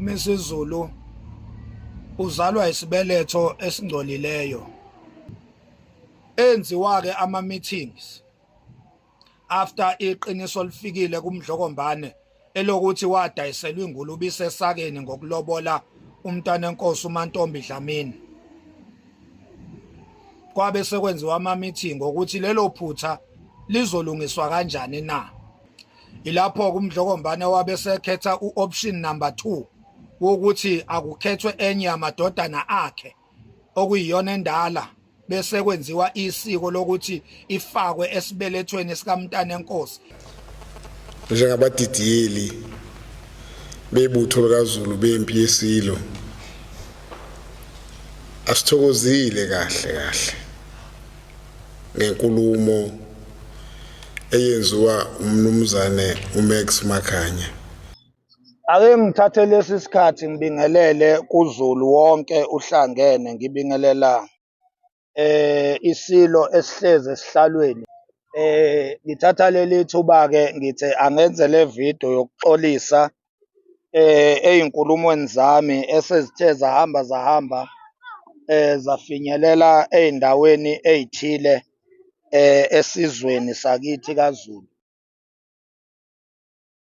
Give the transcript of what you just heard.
UMisizulu uzalwa isibeletho esingcolileyo. Enziwa-ke ama-meetings after iqiniso lifikile kuMdlokombane elokuthi wadayiselwa ingulube isesakeni ngokulobola umntanenkosi uMantombi Dlamini. Kwabe sekwenziwa ama-meeting ukuthi lelo phutha lizolungiswa kanjani na. Ilapho kuMdlokombane wabe sekhetha u-option number 2 wokuthi akukhethwe enye yamadodana akhe okuyiyona endala bese kwenziwa isiko lokuthi ifakwe esibelethweni sikamntanenkosi. Njengabadidiyeli bebutho likaZulu bempi yeSilo, asithokozile kahle kahle ngenkulumo eyenziwa uMnumzane uMax Makhanya. Ake ngithathe lesi sikhathi ngibingelele kuZulu wonke uhlangene, ngibingelela iSilo esihlezi esihlalweni. Ngithatha leli thuba-ke ngithe angenze le video yokuxolisa ey'nkulumweni zami esezithe zahamba zahamba zafinyelela ey'ndaweni ey'thile esizweni sakithi kaZulu.